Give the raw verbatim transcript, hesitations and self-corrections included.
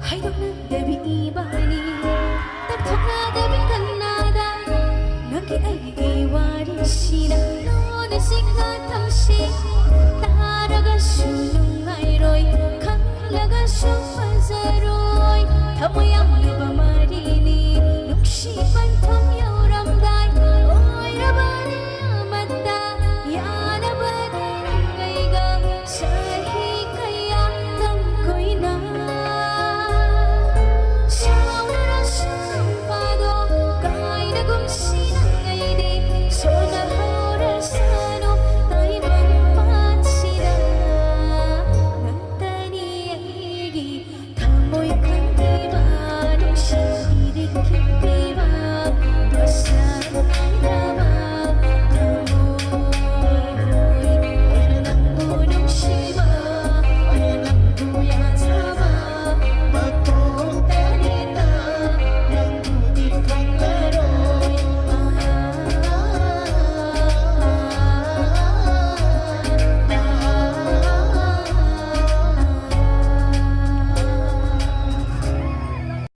ꯈꯥꯏꯗꯣꯛꯅꯗꯕꯤ ꯏꯕꯥꯅꯤ, ꯇꯛꯊꯣꯛꯅꯗꯕꯤ ꯀꯅꯥꯗ? ꯅꯪꯒꯤ ꯑꯩꯒꯤ ꯋꯥꯔꯤꯁꯤꯅ ꯂꯣꯟꯅ ꯁꯤꯛꯅ ꯊꯝꯁꯤ꯫ ꯇꯥꯔꯒꯁꯨ ꯅꯨꯡꯉꯥꯏꯔꯣꯏ, ꯈꯪꯂꯒꯁꯨ ꯐꯖꯔꯣꯏ꯫ ꯊꯃꯣꯏ ꯌꯥꯎꯅꯕ ꯃꯔꯤꯅꯤ, ꯅꯨꯡꯁꯤ ꯄꯟꯊꯨꯡ